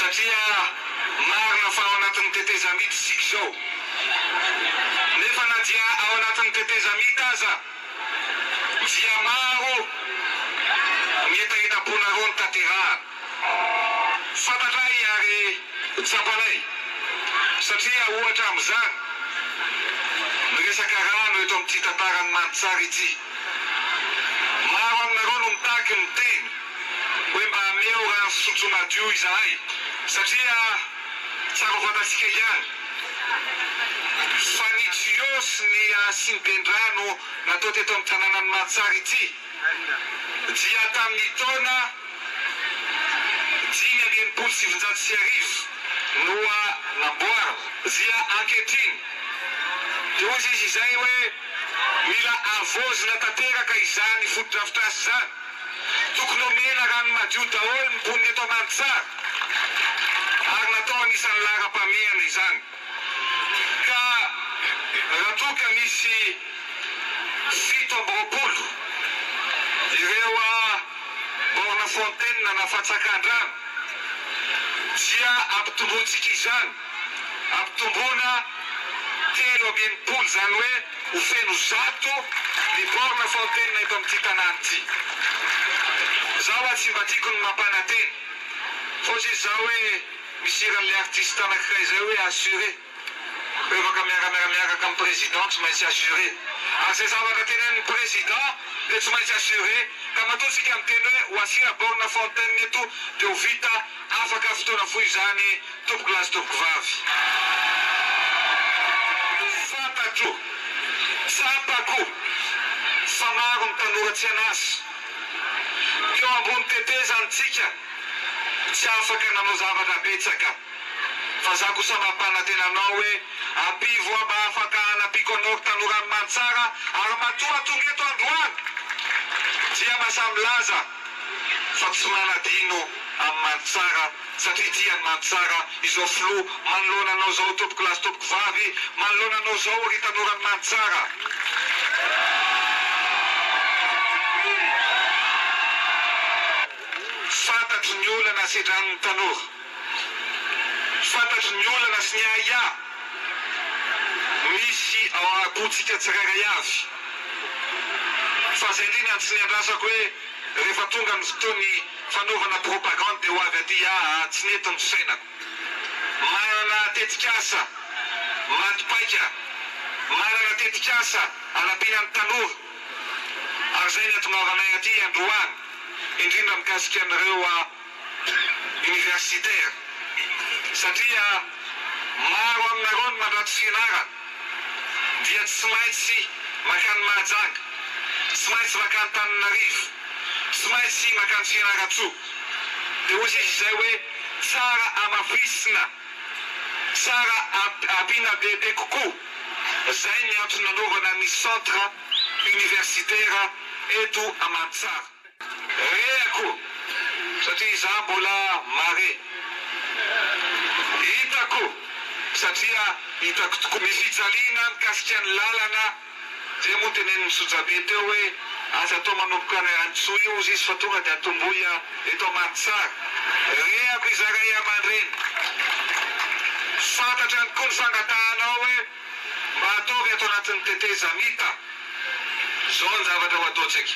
Satria marina fa ao anatin'ny tetezamita isika izao. Nefa na dia ao anatin'ny tetezamita aza dia maro ny hetahetam-ponareo no tanterahana. Fantatray ary tsapanay satria ohatra amin'izany ny resaka rano eto amin'ity tantaran'i Mandritsara ity. Maro aminareo no mitaky ny teny hoe mba ameo rano fisotro madio izahay satria tsara ho fantatsika ihany fa ny tuyau sy ny siniben-drano natao teto amin'ny tanànan'i Mandritsara ity dia tamin'ny taona 1965 no namboarina. Dia ankehitriny dia hoy izy izay hoe mila havaozina tanteraka izany fotodrafitrasa izany. Tokony omena rano madio daholo ny mponina eto Mandritsara ary natao anisan'ny laharam-pahamehana izany. Ka raha toa ka misy 27 ireo borne fontaine na fatsakan-drano dia ampitombointsika izany, ampitomboina 63 izany hoe ho feno 100 ny borne fontaine eto amin'ity tanàna ity. Zaho hoa tsy mba tiako ny mampanantena fa hozy izy zaho hoe misy hiran'ilay artiste anakiray izay hoe assuré. Revaka miara miaraka amin'ny président tsy maintsy assuré. Ary izay zavatra tenenin'ny président dia tsy maintsy assuré. Ka matoa tsika miteny hoe ho asiana borne fontaine eto dia ho vita afaka fotoana fohy izany tompoko lahy sy tompoko vavy. Fantatro, tsapako fa maro ny tanora tsy an'asa. Teo ambony tetezana tsika tsy afaka nanao zavatra betsaka. Fa za kosa mampanantena anao hoe ampivo aho mba afaka hanampiako anao ry tanoran'i Mantsara ary matoa tonga eto androany dia masahy milaza fa tsy manadino an'i Mantsara satria tia an'i Mantsara izao filoha manoloana anao izao tompoko lahy sy tompoko vavy manoloana anao izao ry tanoran'i Mantsara. Fantatro ny olana sedran'ny tanora. Fantatry ny olana sy ny ahiahy misy ao am-pontsika tsirairay avy. Fa izay indrindra no tsy niandrasako hoe rehefa tonga ny fotoan'ny fanaovana propagande dia ho avy aty aa tsy nety ny fisainako. Manana tetikasa maty paika, manana tetikasa hanampiana ny tanora ary izay ny hatongavanay aty androany indrindra mikasika an'ireo universitaire satria maro aminareo ny mandrato fianarana dia tsy maintsy makany Mahajanga, tsy maintsy makany Tananarivo, tsy maintsy makany Fianarantsoa. Dia hoy izy izay hoe tsara hamafisina, tsara ampiana bebe kokoa. Zay ny antony nanaovana ny centre universitaire eto Amantsara. Rehako satria izaho mbola mare. Hitako satria hitako tokoa. Ny fijaliana mikasika ny lalana zay moa tenenin'i Sojabe teo hoe aza atao manomboka any Antsohihy io ozy izy fa tonga dia atombohy eto Amantsara. Rehako izahay ray aman-dreny. Fantatro ihany koa ny fangatahanao hoe mba ataovy ato anatin'ny tetezamita. Izao ny zavatra ho ataontsika.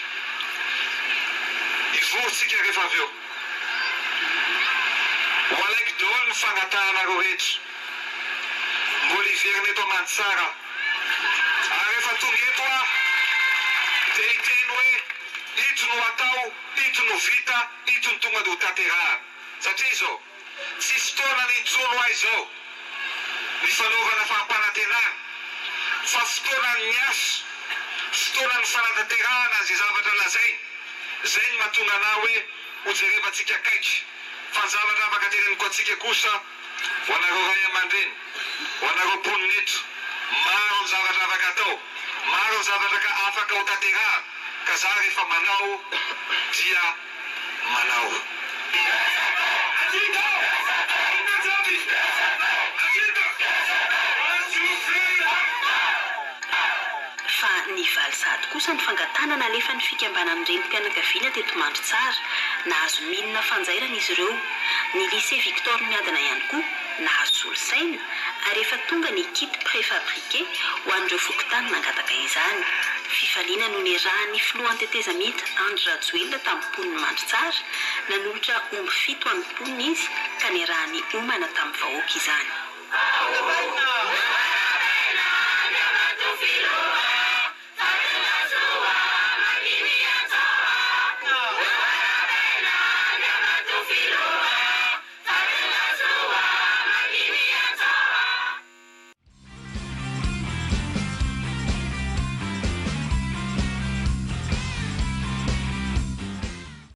Hivory tsika rehefa avy eo. Ho alaiko daholo ny fangatahanareo rehetra. Mbola hiverina eto Amantsara aho. Ary rehefa tonga eto aho dia hiteny hoe ito no atao, ito no vita, ito no tonga dia ho tanterahana. Satria izao. Tsy fotoanany intsony ho ahy izao ny fanaovana fampanantenana fa fotoanan'ny asa, fotoanan'ny fanatanterahana an'izay zavatra lazaina. Izay no mahatonga anah hoe ho jerevantsika akaiky. Fa ny zavatra afaka teneniko antsika kosa ho anareo ray aman-dreny, ho anareo mponina eto, maro ny zavatra afaka atao, maro ny zavatra ka afaka ho tanterahana ka za rehefa manao dia manao. Fa ny. Nivaly sahady kosa ny fangatahana nalefan'ny fikambanan'ny renim-pianakaviana teto Mandritsara. Nahazo milina fanjairana izy ireo. Ny Lycée Victor Miadana ihany koa nahazo solosaina ary efa tonga ny kit préfabriqué ho an'ireo fokontany nangataka izany. Fifaliana no niarahan'ny filohan'ny tetezamita Andry Rajoelina tamin'ny mponin'i Mandritsara. Nanolotra omby fito an'ny mponina izy ka niarahany homana tamin'ny vahoaka izany.